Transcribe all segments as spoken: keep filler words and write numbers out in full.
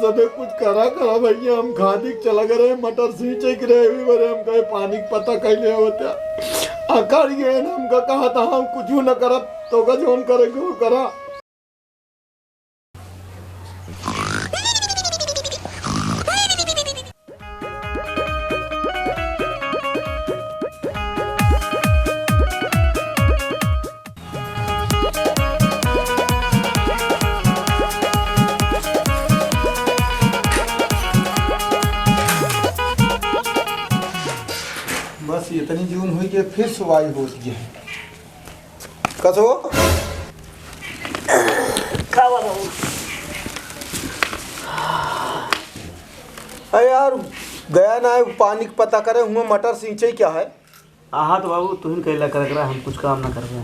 अबे कुछ करा, करा भैया, हम खादी के चला गए रहे, मटर सींचे के रहे, अभी बरे हम कहे पानी के पता कैले होता। अकड़ गए ना, हमका कहा था हम कुछ न करब, तो का जौन करे के हो करा। बस इतनी जून हुई कि फिर सुवाई होत गया है। कसो? का बा बाबू? अरे यार, गया ना है, पानी के पता करे, हुआ मटर सींचे क्या है? आहा तो बाबू, तुहिन कैला करत रहा, हम कुछ काम ना करबे।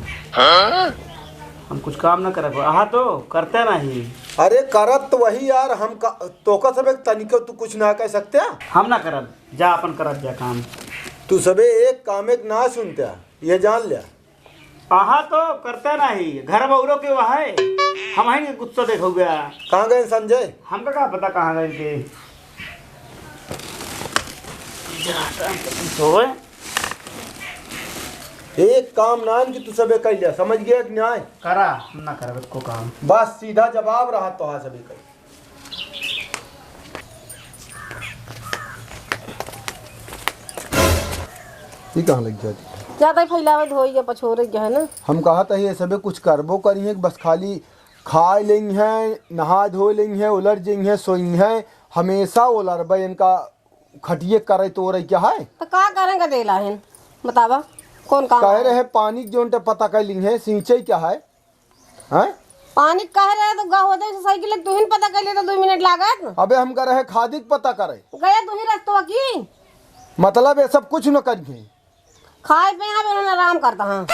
हम कुछ काम ना करबे, आहा तो करते नहीं। अरे करत तो वही यार, हम का, तोका सबे तनिको तू कुछ ना कह सकते? हम ना करब, जा अपन करत जा काम। तू सबे एक काम एक ना सुनते, ये जान लिया। आहा तो करते नहीं, घर बौरो के वह है, हम ही के गुस्सा देखो गया। कहाँ गए संजय? हमका का पता कहाँ गए के। सोए। एक काम नान कि तू सबे कह लिया, समझ गया कि न्याय? करा, हम ना करब को काम। बस सीधा जवाब रहा तो हाँ सबे कह। ई कहाँ लग जाती? ज्यादा ही फैलावे धोई या पछोरे के है ना। हम कहा था ये सबे कुछ करबो करी है कि बस खाली खाए लेंगे हैं, नहा धो लेंगे हैं, उलर जेंगे हैं, सोएंगे हैं, हमेशा उलर बे इनका खटिए करे तो रही क्या है? तो का करें का देला है? बतावा, कौन काम कह है? रहे पानी के जोन टे पता कर ली है, सींचे क्या है? हैं? पानी कह रहे तो गा होते से साइकिल तुहिन पता कर लेता, दो मिनट लागत। अबे हम कह रहे खादी के पता करे। गया तुही रस्तवा की। मतलब ये सब कुछ न करिए। खाए पे यहाँ पे उन्होंने आराम करता हाँ।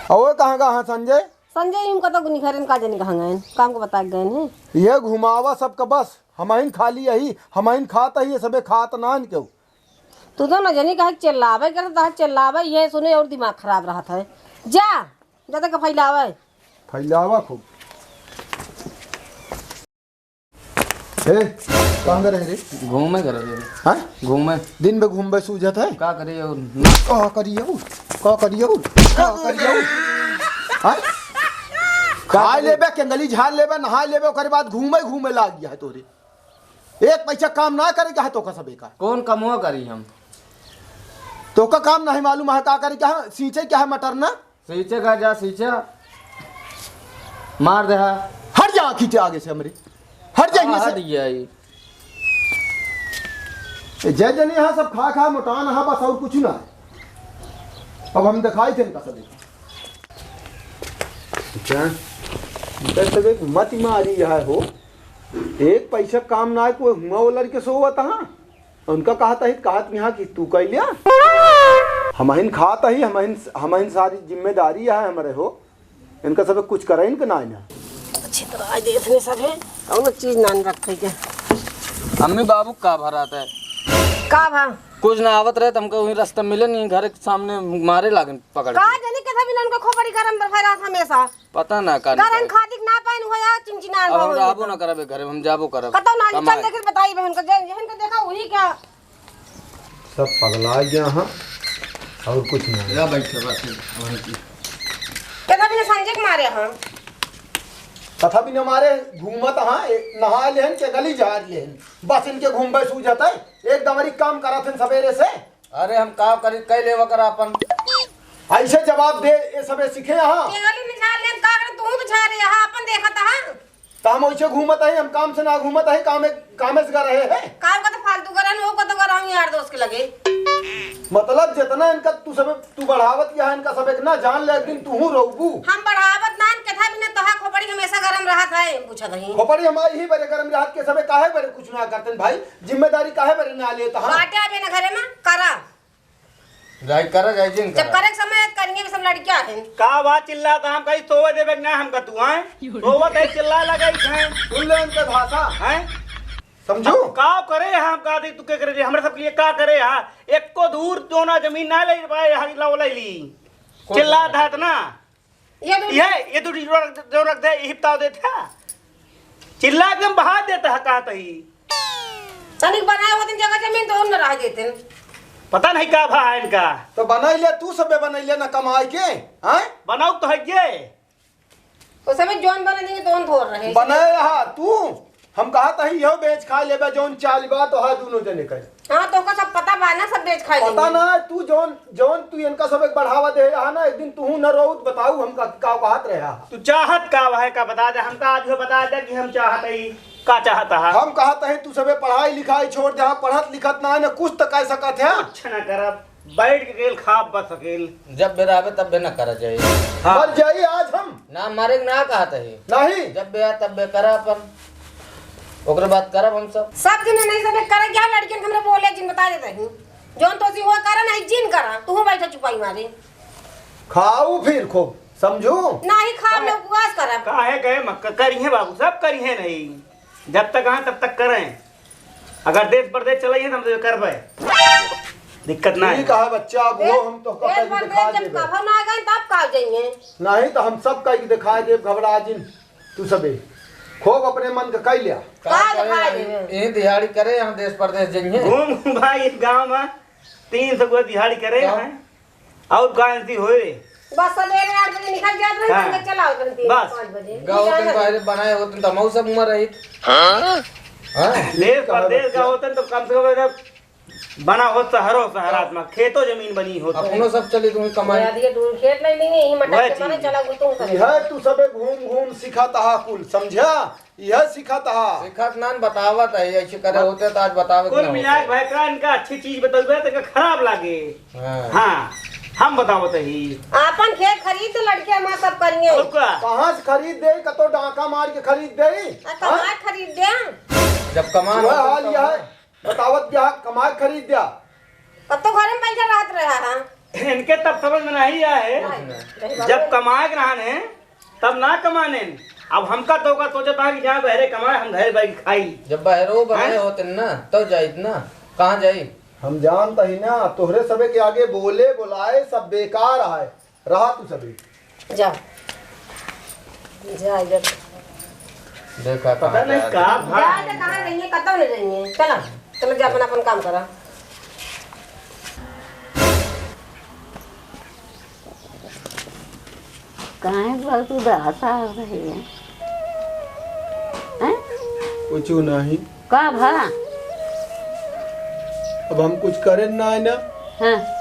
और कहाँ का हाँ संजय? संजय इम कतो निखरन का जनी कहाँ गए? काम को बता के गए हैं। ये घुमावा सबका बस, हमहिन खाली यही, हमहिन खात ही, ये सबे खात नान क्यों? तू तो न जनी कहे चिल्लावे करता है, चिल्लावे ये सुने और दिमाग खराब रहत है। जा, जा तक फैलावे। फैलावा खूब। ए, कहाँ गए रहे रे? घूमे गए रहे। हाँ? घूमे। दिन में घूमबे सूझत है? का करिए और? का करिए और? का करिए और? का करिए और? हाँ? खा लेबे, केंगली झाड़ लेबे, नहा लेबे, ओकरे बाद घूमे, घूमे लाग गया है तोरे। एक पैसा काम ना करे, कहा तो का सबे का? कौन कमवा करी हम? तो का काम नहीं मालूम है, का करे, क्या है? सींचे क्या है मटर ना? सींचे का जा, सींचे। मार दे हा। हट जा, खींचे आगे से हमरे। हट जा, हाँ, इनमें से। हट गया ये। ए, जय जने यहाँ सब खा खा मोटान हा बस, और कुछ ना। अब हम दिखाई थे इनका सभी। अच्छा, इनका सब एक मत मारी यहाँ हो। एक पैसा काम ना है, कोई हुआ वो लड़के सोवत हाँ। उनका कहत है, कहत यहाँ कि तू कह लिया। हमहिन खात ही, हमहिन, हमहिन सारी जिम्मेदारी है हमरे हो। इनका सब कुछ करे इनका ना, ना। अच्छी तरह आज देखने सब है, कौनो चीज नान रखे के। अम्मी बाबू का भरात है? का भा? कुछ ना आवत रहे, तो हमको वहीं रास्ता मिले नहीं, घर के सामने मारे लागन पकड़ के। का जानी कैसा भी नान को खोपड़ी गरम बफे रहत हमेशा। पता ना का गरम निकल। खातिक ना पाइन हो या चिंचिना अब हम हो रहबो ना। ना करबे घरे, हम जाबो करब। कतौ ना कमाए। चल लेकिन बताई बहन को, जे, जेहन को देखा वही क्या। सब पगला गया हाँ, और कुछ नहीं। या बैठे बात है, वहीं की। कथा भी न संजय के मारे हाँ। कथा भी न मारे, घूमत हाँ, ए, नहा लेहन, केंगली झाड़ लेहन। बस इनके घूमबे सूझत है, एक दमरी काम करत हन सवेरे से। अरे हम का करी, कई लेवा कर अपन। ऐसे जवाब दे, ये सबे सीखे हाँ। केंगली में झाड़ लेहन, का करे, तू भी झाड़ ले हाँ, अपन देखत हाँ। त हम ओइसे घूमत हई, हम काम से ना घूमत हई, कामे, कामे से गा रहे हैं। काम का तो फालतू करा, नो का तो करा, हम यार दोस्त के लगे। मतलब जितना इनका तू सब, तू बढ़ावत या इनका सब एक ना जान ले, एक दिन तू हूँ रोबू। हम बढ़ावत ना, कथा भी ना तोहा खोपड़ी हमेशा गरम रहत है, पूछत हई। खोपड़ी हमारी ही बड़े गरम रहत के सबे काहे बड़े कुछ ना करतन भाई, जिम्मेदारी काहे बड़े ना लेत हाँ? बाटे अबे ना घरे में, करा। जाई करा, जाई जिन जब करा। करे के समय करेंगे, भी सब लड़कियां हैं। का बात चिल्लात हम कहीं सोवे देबे ना हमका तू, हैं? सोवत है चिल्ला लगे हैं। सुन ले इनके भाषा। हैं? समझू? अब का करे हम का दे तू के करे दे? हमरे सब के लिए का करे हा? एको धूर दोना जमीन ना ले पाए, हा ला ले ली। कौन चिल्ला सा? धात ना। ये दू ये, ये दू जो रख, जो रख दे, यही बताओ दे था। चिल्ला के हम बहा देता है, कहत ही। तनिक बनाए होते जगह जमीन तो न रह देते। पता नहीं का भा है इनका। तो बनाई ले, तू सबे बनाई ले ना कमाई के, हैं? बनाऊ तो है ये। ओ सबे जौन बना देंगे, तौन थोर रहे। बनाए रहा तू, हम कहत ही, यहो बेच खा लेबे, जौन चाल बा, तो हा दुनो जने करे। हाँ, तो ओका सब पता बा ना, सब बेच खा पता लेंगे। ना, तू जौन, जौन तू इनका सब एक बढ़ावा दे रहा ना, एक दिन तू न रोऊ, तो बताऊ हम का, का कहत रहे हा। तू चाहत का वह का बता दे, हमका आज वो बता दे कि हम चाहत ही, का चाहत हा। हम कहत ही, तू सबे पढ़ाई लिखाई छोड़ दे, हाँ, पढ़त लिखत ना है ना, कुछ तो कह सकत है। कुछ ना करब, बैठ के अकेल खाब बस अकेल। जब बेरा आवे तब बे ना करा जाए। हाँ। मर जाई आज हम। ना मारे के ना कहत ही। नहीं। जब बे आ तब बे करा अपन। ओकरे बाद करब हम सब। सब दिन नहीं सबे करे क्या लड़कियन के हमरा बोले जिन बता देते ही। जौन तो सी वो करा नहीं जिन करा। तू बैठा चुपाई मारे। खाऊ फिर खूब, समझू? नहीं खाब ना उपवास करब। काहे गए मक्का करिहे बाबू, सब करिहे नहीं। जब तक हाँ तब तक करें। अगर देश परदेश चलइहे त हम तो करबे। दिक्कत ना है। ठीक है बच्चा, अब देश, वो हम तो देश कपड़ा परदेश दिखा जब देबे। कभो ना गए तब का जाइए? नहीं तो हम सब कई दिखा देब, घबरा जिन तू सबे। खूब अपने मन का कई लिया। का का करे दिखा यार, देबे? यही दिहाड़ी करे, हम देश परदेश जाइए। घूम घूम भाई इस गाँव में तीन सौ को दिहाड़ी करे तो? हैं। और का ऐसी होए? बस सवेरे आठ बजे निकल जात रही, हाँ। संगे चला होत रही, बस। पाँच बजे। गाँव निकल के जात बाहर रही। बनाए होत तो हम सब उमर रही। हाँ? हाँ? देश परदेश का होत तो कम से कम इधर बना होत शहरों, शहरात में, खेतों जमीन बनी होत। अपनो सब चली तुम्हें कमाई। यार, ये दूर खेत नहीं, नहीं, यही मटक वह के बने, चीज। चला गुतुम कर। यह तू सबे घूम घूम सिखाता हा कुल, समझा? यह सिखाता हा। सिखात नान बतावत है, ऐसे करे हाँ। होते तो आज बतावे कुल ना मिला के होते। भाई का इनका अच्छी चीज बतावे तो इनका खराब लागे। हाँ। हाँ, हम बतावत ही। आपन खेत खरीद तो लड़के हमार सब करिए। और का? कहाँ से खरीद दे? कतो डाका मार के खरीद दे? आ, कमाए हाँ? खरीद दे। जब कमाए वह होते हाल तो यह है, बतावत क्या, कमाए खरीद दिया। तब तो घरे में बैठा रहत रहा, हाँ। इनके तब समझ में नहीं आए। नहीं, नहीं, जब कमाए के रहन है, तब ना कमाने। अब हमका तो का सोचत बा कि जहाँ बहरे कमाए, हम घरे बैठ खाई। जब बहरो बनाए हैं? होते ना, तब जाइत ना। कहाँ जाई? हम जानत ही ना, तोहरे सबे के आगे बोले, बोलाए, सब बेकार आए। रहा तू सबे। जा। जा, इधर। देखा पता कहाँ नहीं जा का रही। भा- जा, जा, कहाँ जाइए, कतौ नहीं जाइए। चला, चला, जा, अपन, अपन काम करा। काहे बहुत उदास आ रही है? हैं? कुछ नहीं। का भा? अब हम कुछ करे ना है ना। हाँ।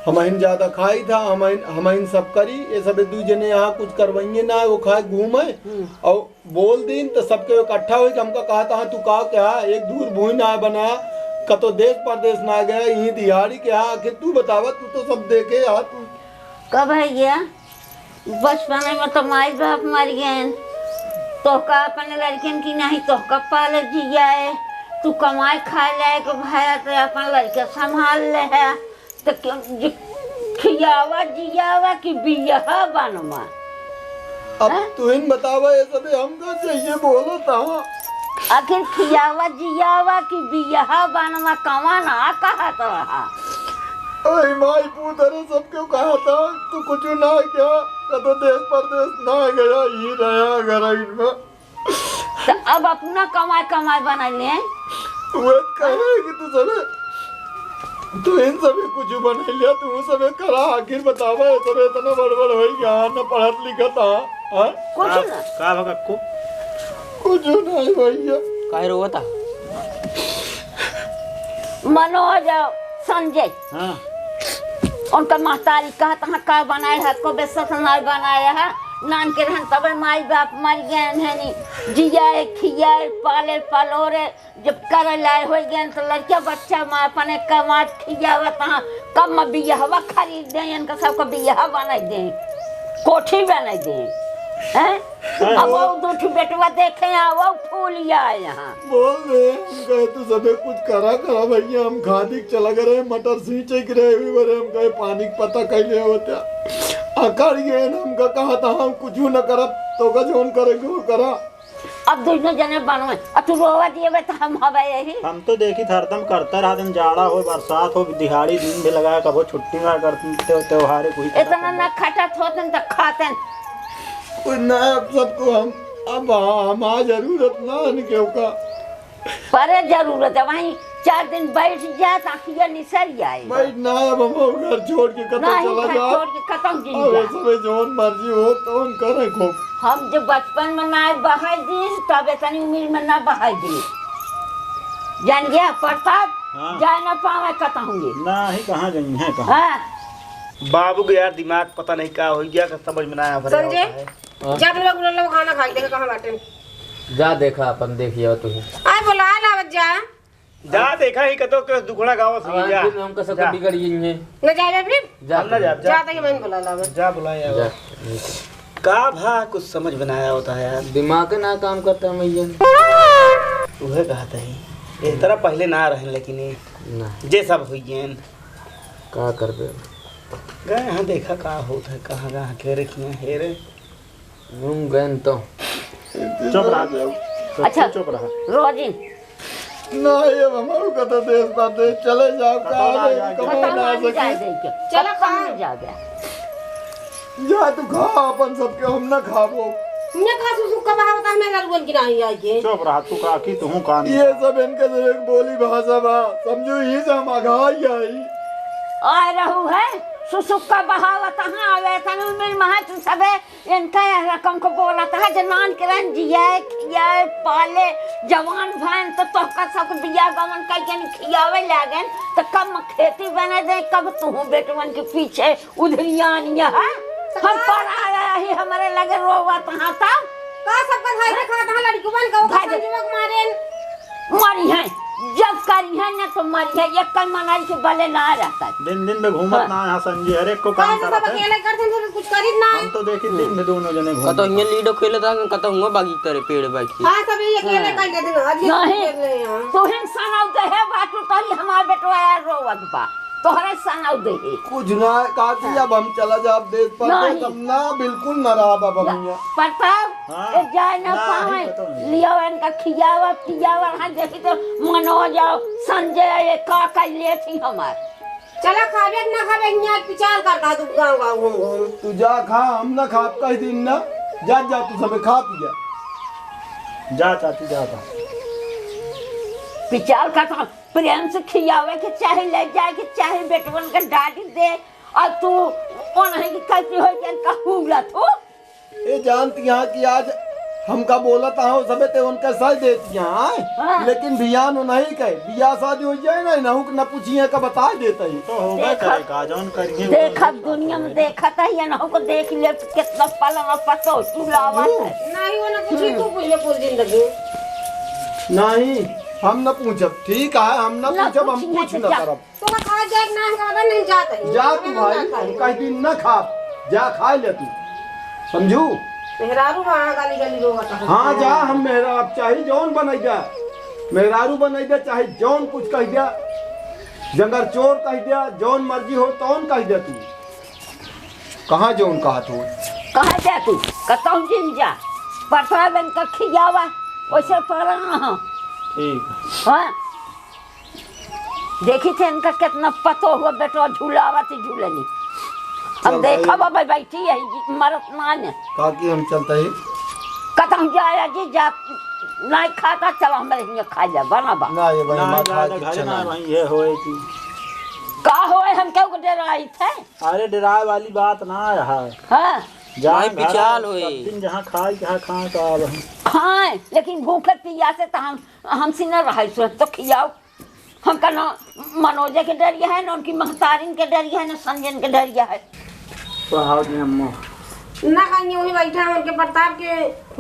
हमहिन ज्यादा खाई था, हमहिन, हमहिन सब करी, ये सब दू जने यहाँ कुछ करवाइए ना, वो खाए घूमे। हम्म। और बोल दीन तो सबके इकट्ठा होई कि हमका कहा था, तू का क्या एक धूर भूई ना बनाया, कतो देश परदेश ना गया, यहीं दिहाड़ी के यहाँ, आखिर तू बतावा, तू तो सब देखे यहाँ, तू कब है गया? बचपन में तो माई बाप मर गए, तोहका अपने लड़कन की नहीं, तोहका पाले जियाए, तू कमाए खाए लायक भया तो अपन लड़के संभाल ले है। तो क्यों जि-, खियावा जियावा कि बियाह बनवा? अब हैं? तुहिन बतावा, ये सबे हमका चाहिए बोलो ता। आखिर खियावा जियावा कि बियाह बनवा, कवा ना कहत रहा? अरे माई पूत, अरे सब क्यों कहा था, तू कुछ ना क्या, कतो देश परदेश ना गया, ही रहा घर इनमें। तो अब अपना कमाई कमाई बनाई ले। वो कहे कि तू सबे, तू इन सबे कुछ बनाई लिया, तू सबे करा, आखिर बतावा, ये सबे इतना बड़बड़ होई गया, न पढ़त लिखत हा, हाँ? कुछ का, ना। का भा कक्कू? कुछ नहीं भैया। काहे रोवता? मनोज और संजय। हाँ। उनका महतारी कहत, "हाँ, का बनाए है? को बेसत नाय बनाए है। नान के रहन तबे माई बाप मर गए हैं नी। जियाए, खियाए, पाले, पलोरे, जब करे लाए हो गए तो लड़के बच्चा में अपने कमात खियावत हाँ, कब में बियाहवा खरीद दे, इनका सबका बियाह बनाई दे, कोठी बनाई दे।" हैं? हाँ। अब वो दो ठो बेटवा देखे हैं, वो फूल आए हैं। बोल रहे हम कहे, "तू सबे कुछ करा, करा भैया, हम खादी के चला गए रहे, मटर सींचे के रहे, हुई बरे हम कहे, पानी के पता कैले होता। अकड़ गए ना, हमका कहा था, हम कुछ न करब, तो का जौन करे के वो करा।" अब दुइनो जने बनवे, अब तू रोवा दिए बे, तो हम हवे यही। हम तो देखी था हरदम करता रहा, दिन जाड़ा हो, बरसात हो, दिहाड़ी दिन भी लगाया, कबो छुट्टी ना करते, त्योहारे कोई इतना ना खटत होतन तो खातन। कुछ ना, अब सबको हम अब हाँ, हमार जरूरत ना है केहू का। परे जरूरत है, वहीं चार दिन बैठ जाए, ताकि ये निसर जाए। बैठ ना, अब हम घर छोड़ के कतौ नहीं, चला घर जाओ। छोड़ के कतौ जिन अब जा। ऐसे में जौन मर्जी हो, तौन करे खूब। हम जो बचपन में ना बहाई दी, तब इतनी उम्र में ना बहाई दी। जान गया, प्रताप, हाँ। जाए ना पावे कतहूँ ये। ना ही कहाँ गई है, कहाँ? हाँ। बाबू के यार दिमाग पता नहीं का हो गया, का समझ में ना आ रहा संजय, होता है। हाँ। जा अपने बाबू ला खाना खाई, देखा कहाँ बाटे। जा देखा, अपन देखियो तू ही। आय बोला, लावत जा। जा देखा ही कतो के दुखड़ा गावत अब हुई, आज जा। दिन हम कसम जा। बिगड़ गई है। न जाबे फिर? जा हम ना तू। जाब, जा। जा तक मैं बोला लावत। जा बुलाए जा। आवा। का भा कुछ समझ में ना आया होता है यार। दिमाग ना काम करता है मैया। उहे कहत ही। एक तरह पहले ना रहन, लेकिन ये ना। जे सब हुई गए। का करबे? गए हैं, देखा का होत है, कहाँ, कहाँ के रखिए, हे रे। घूम गए तो। चुप रहा। अच्छा, चुप रहा। रोजिन। ना, ये हमारू कतो देश परदेश चले जाओ, कतौ ना कहाँ जाए, कमाए कतौ ना ना सके। जाए दे के। चलो कतौ कहाँ? ना जाए दे। जा तू खा अपन सबके, हम ना खाबो। ना खा सुसु का बहावता है, मैं लड़ुअन की नहीं आई के। चुप रहा तू, काकी तू कान ये सब इनके से एक बोली भाषा बा, समझू ही से हम अघाई आई। आ रहू है, सुसुक का बहावत हाँ आवे, तनु में महत सबे इनका यह रकम को बोलत है, जे नान के रहन जियाए, खियाए, पाले, जवान भएन तो तोहका सब बिया गवन कइके खियावे लागेन, तो कब खेती बने दे, कब तुहू बेटवन के पीछे उधरियान यह, तो हम का? पर आया ही हमरे लगे रोवत हाँ तब। का सबका भाई के खात हाँ लड़किवन का, ओकर भाई के संजीवा के मारेन। मरी है, जब करी है ना तो मरी है, एक कई मनाई के बले ना रहता है। दिन दिन में घूमत हाँ। ना यहाँ संजी, हर एक को काम काहे से सब करत है। अकेले करत हैं, सब कुछ करीत ना। हम तो देखी दिन में दोनों जने घूमत कतौ हियाँ हैं। लूडो खेलत है, कतौ हुआँ बागी करे पेड़ बैठ के। हाँ, सब ये अकेले हाँ। कर लेते हैं, अब ये नहीं, खेल रहे हैं। तू ही सनाऊ दे है, बाटू तोरी हमार बेटवा यार रोवत बा। तोहरे सनाऊ दे है। कुछ ना, काकी, अब हम चला जाब देश परदेश, नहीं। हम ना, बिल्कुल ना रहब अब हम या, यहाँ। प्रताप, हाँ। ए, जाए ना ना, पावे। नहीं, पता नहीं। लियावा इनका खियावा, पियावा, हाँ, देखी तो मनोज आओ, संजय आए, का कर ले थी हमार। चला खाबे कि ना खाबे, हियाँ पिचाल करता तू गाँव गाँव घूम घूम। तू जा खा, हम ना खाब कई दिन ना। जा, जा, तू सबे खा पिया। जा चाची, जा, जा। पिचाल करता। प्रेम से खियावे के चाही, ले जाए के चाही, बेटवन के डांट दे, और तू ओनही की कहती हो कि इनका हुलत हो। ए जानती हाँ कि आज हमका बोलत हो सबे ते उनका सही देती हाँ, हाँ। लेकिन बियान नहीं कहे, बियाह शादी हो जाए ना, इनहू के न पूछिए का बता देता ही। तो होगा देखा, करे का, जौन करिए देखा वो दुनिया में देखा था, ये इनहू को देख ले तो कितना पलवा पतो सुलावा है। नहीं, वो ना पूछी, तू पूछ ले पूरी जिंदगी। नहीं, हम न पूछब, ठीक है, हम न ना पूछब, हम पूछिए कुछ तो न क्या? करब। तोका कहा जाए कि ना, हम कहबे नहीं जात है। जा तू हम भाई, ना करी। हम कह दिन न खा, जा खा ले तू, समझू? मेहरारू वहाँ गली गली रोवत है। हाँ, जा, हम मेहरा-, अब चाहे जौन बनाई दे, मेहरारू बनाई दे, चाहे जौन कुछ कह दे, जंगर चोर कह दे, जौन मर्जी हो तौन कह दे तू। कहाँ जौन कहा तू? कहाँ जा तू? कतहूँ जिन जा। परसवा दिन का खियावा, वैसे पड़ा ना हो। ठीक। हाँ। देखी थे इनका कितना पतो हुआ बेटवा झुलावा थी झूलनी। हम चल देखा भाई। बाबा बैठी है, मरत ना ने। काकी हम चलता ही। कतहूँ जाया जी जा, नहीं खाता, चलो हमरे हियाँ खा जा, बना बा। ना ये भाई, ना, हमार ना, खाए ना, की इच्छा ना ना। भाई, ये होए कि का होए, हम केहू को डराई थे? अरे, डराए वाली बात ना है। हाँ। जहाँ भाई, घर पिचाल है, होए। सब दिन जहाँ खाए, जहाँ खाए, तो अब हम खाए, लेकिन भूखे पियासे तो हम, हमसे न रहाई, सो तो खियाओ। हमका न मनोजे के डरिया है, न उनकी महतारिन के डरिया है, न संजन के डरिया है। पढ़ाओ जी अम्मा। ना कहीं वही बैठा है उनके प्रताप के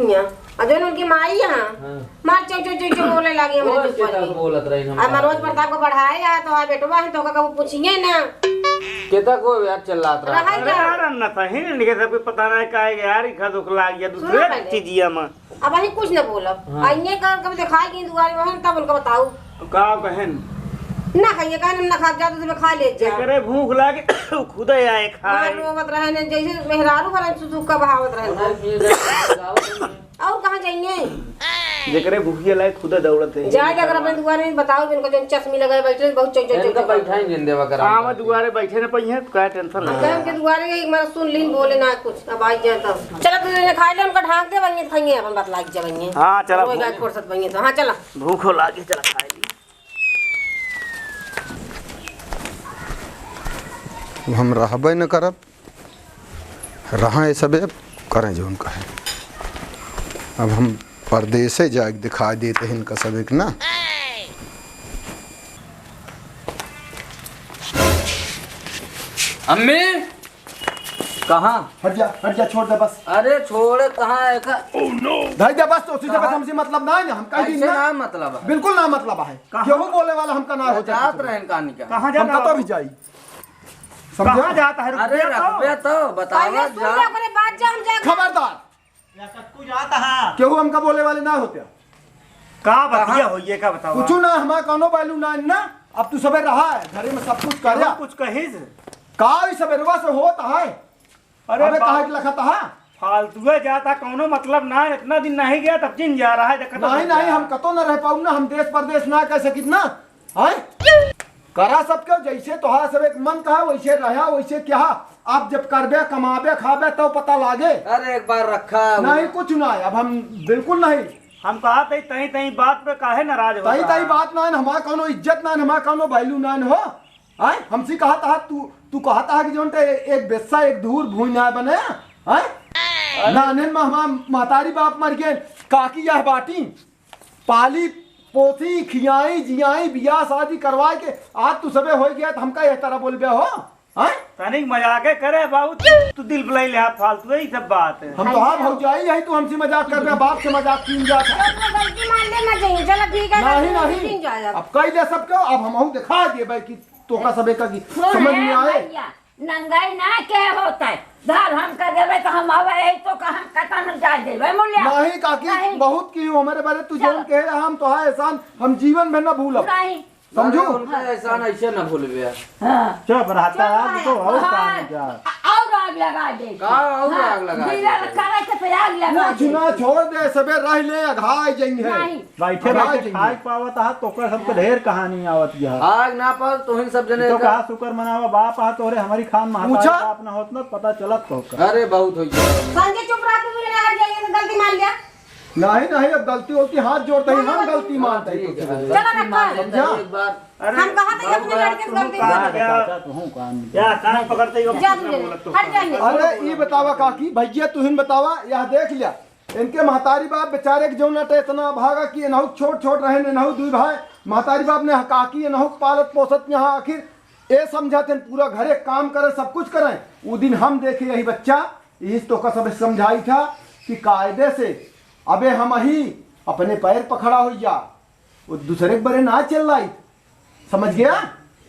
हियाँ। और जौन उनकी माई है, हाँ। मार चौ, चौ, चौ, चौ बोले लागी हमरे वो ऊपर चेता ही। बोलत रही हम आ मनोज प्रताप को बढ़ाए है, तो आ बेटवा है, तो ओका कबो पूछिए ना। केता को यार चिल्लात रहा रहा था। अरे क्या? यार, अन्ना सही नहीं, इनके सब पता नहीं का है यार, इखा दुख लाग गया सुनो दूसरे पहले। चीजिया में। अब अभी कुछ न बोलब। हाँ। आ इन्हें कर, कभी दिखाई गई दुआरे में, तब उनका बताऊ। का कहन? ना खाइए, कहन हम ना खा, जा तो तुम्हें खा ले जा। एकरे भूख लागे, खुदे आए खाए। मार रोवत रहे ने, जैसे मेहरारू भरन सुसुक का बहावत रहे ने। और कहाँ जाइए? जेकरे भुखिया लागे खुदे दौड़त है। जाए के अगर अपने दुआरे में बताओ, इनको जौन चश्मी लगाए बैठे, बहुत चौक, चौक, इनका चौक, चौक। बैठा ही नहीं देवा करा। हाँ, हम दुआरे बैठे न पइहें, तो काहे tension हम ले? कहे उनके दुआरे एक बार सुन लीन, बोले ना कुछ, अब आई जाए तो। चला, तू इन्हें खाए ले, उनका ढांक दे, वहीं खाएंगे, अपन बात लाग जा, वहीं। हाँ, चला, रोए भूख। गाय फुर्सत वहीं तो। हाँ, चला। भूख हो लागे, चला खाए ली। अब हम रहबे न करब, रहा ये सबे, अब करें जौन कहे। अब हम परदेसे जाके दिखाई देते हैं इनका सबे के ना। अम्मी, कहाँ? हट जा, हट जा, छोड़ दे बस। अरे छोड़े कहाँ है का? धर दे बस, तो उसी से बस कहाँ? हमसे मतलब ना है ना, हम कहीं ऐसे ना ना मतलब है। बिल्कुल ना मतलब है। कहाँ? केहू बोले वाला हमका ना मैं होता जात कुछ। रहे कहानी का। कहाँ हम जाता कतो है? भी जाई। समझा? कहाँ जाता है? अरे रुपया तो। रखबे तो बतावा पहले सुन जा। ले, ओकरे बाद जा, हम जा। खबरदार। या कक्कू जाता है। केहू हमका बोले वाले ना होते। का बतिया कहाँ? होइए, का बतावा? कुछ ना, हमारा कौनो value ना है ना। अब तू सबे रहा है, घरे में सब कुछ कर केहू जा। कुछ कहिस? का ई सबेरवा से होत है? अरे अबे बा-, काहे के लखत है? फालतुए जाता, कौनो मतलब ना है, इतना दिन नहीं गया, तब जिन जा रहा है, देखत नहीं, हूँ नहीं, क्या? हम कतो न रह पाऊ ना, हम देश परदेश ना कह सकित ना, हैं? करा सबके जैसे तोहार सब एक मन कहा, वैसे रहा, वैसे क्या, आप जब करबे, कमाबे, खाबे, तब पता लागे। अरे एक बार रखा। नहीं, कुछ ना है, अब हम बिल्कुल नहीं। हम कहा तई, तई, तई बात पे काहे नाराज होता तई, तई है? बात ना है, हमारा कौनो इज्जत ना है, हमारा कौनो value ना है हो। आय, हमसे कहत हा तू, तू कहत हा कि जौन ते एक बेस्सा एक धूर भूमि ना बने, आय? अरे। नानेन में हमार महतारी बाप मर गए, काकी यह बाटी, पाली, पोसी, खियाई, जियाई, बियाह शादी करवाए के, आज तू सबे हो गया, तो हमका यह तरह बोल गया हो, आय? तनिक मजाके करे बाबू, तू, तू दिल बुलाई ले, फालतू है, ये सब बात है। हम तो हाँ भौजाई यही, तू हमसे मजाक कर रहा, बाप से मजाक कीन जात है। अपना गलती मान ले, ना जाइए, चलो ठीक है, नहीं, नहीं। नहीं जाए अब। अब कह दे सबके, अब हमहू दिखा देबे कि तोका सबे का की सुन समझ में रे आए। भैया, नंगाई ना के होता है, धर हम कर देबे तो हम आवे यही तो का हम कतन जाए देबे मुलिया। नहीं काकी, नहीं। बहुत की हमारे बारे तू चलो। जौन कहे रहा, हम तोहार एहसान हम जीवन में ना भूलब। नहीं। समझू? अरे, उनका एहसान ऐसे ना भूलबे। हाँ। चुप रहता चुप है, रहे। तो और हाँ। काम क्या? और आग लगा दे। का और हाँ। आग लगा दे? करे के तो आग लगा कुछ दे। ना छोड़ दे, सबे रह ले, अघाई जइहे। नहीं। बैठे अघाई बैठे जइहे। खाए पावत हा, तो ओकर सबके ढेर कहानी आवत गया। आग ना पाओ, तुहिन सब जने तो का। कहा शुक्र मनावा, बाप हा तोहरे, हमारी खान महतारी पूछा? बाप ना होत ना, पता चलत तो का। अरे, बहुत हो गया। संजय, चुप रह, तू भी ना हट जाइए, तो गलती मान लिया। नहीं, नहीं, अब गलती होती, हाथ जोड़ते ही हम गलती मानते हैं। ठीक है, चलो, गलती मान रखा। लेता है एक बार। अरे, हम कहा था, अपने लड़के से गलती मान लिया। चाचा, तू हूँ काम नहीं। या कान पकड़ते ही जा तू, हट जा। अरे, ई बतावा काकी, भैया, तू ही बतावा, यह देख लिया, इनके महतारी बाप बेचारे के जौन अटे इतना भागा कि एनहु छोट छोट रहे, एनहु दुई भाई, महतारी बाप ने काकी एनहु पालत पोसत यहाँ आखिर ए समझत हैं, पूरा घरे काम करे, सब कुछ करे। उ दिन हम देखे यही बच्चा, इस तो का सब समझाई था कि कायदे से अबे हम ही अपने पैर पर खड़ा हो जा, वो दूसरे के बरे ना चल रही, समझ गया?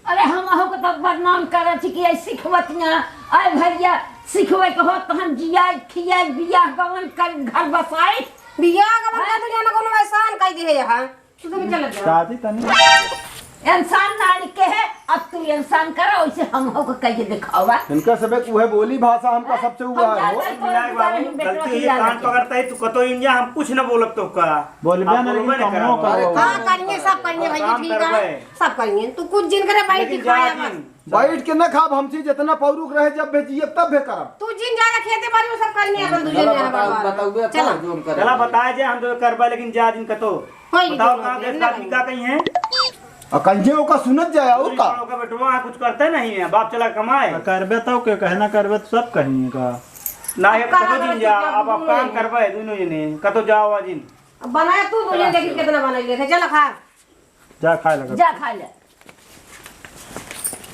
अरे हम अहू के तब बदनाम करत छी कि ऐ सिखवतिया, ऐ भैया सिखवे के होत तो हम जियाई, खियाई, बियाह गवन कर घर बसाई। बियाह गवन कर तो जाना कोनो एहसान कह दे है यहाँ। तू तो चल जा। शादी तनी। इंसान नानी के है, अब तू इंसान करा, वैसे हम हो के कह के दिखावा। इनका सबे उहे बोली भाषा, हमका सबसे हुआ है हो। गलती ये कान पकड़ता है, तू कतो इंडिया, हम कुछ न बोलब तो का। बोलबे ना, लेकिन कमो करो। हाँ, करिए, सब करिए भैया, ठीक है, सब करिए। तू कुछ जिन करे, बैठ के खाया मत। बैठ के न खाब, हमसे जितना पौरुख रहे, जब भेजिए तब भे करब। तू जिन जाए खेते बाड़ी में, सब करिए अपन, तू जिन जाए। चला बताए जे हम तो करबे, लेकिन जा जिन कतो। बताओ, कहाँ देश का आदमी का कहीं है? आ, कहीं ओका सुनत जाए, और का? ओका बेटवा कुछ करते नहीं है, बाप चला कमाए। आ, करबे तो के कहना करबे तो सब कहीं का। ना है, कतो जिन जा, आप, आप काम करबे, दोनों जने, कतो जाओ, आ जिन। अब बनाए तू, दोनों देखी कितना बनाई लेते, चला खा। जा खाए लगा। जा खा ले।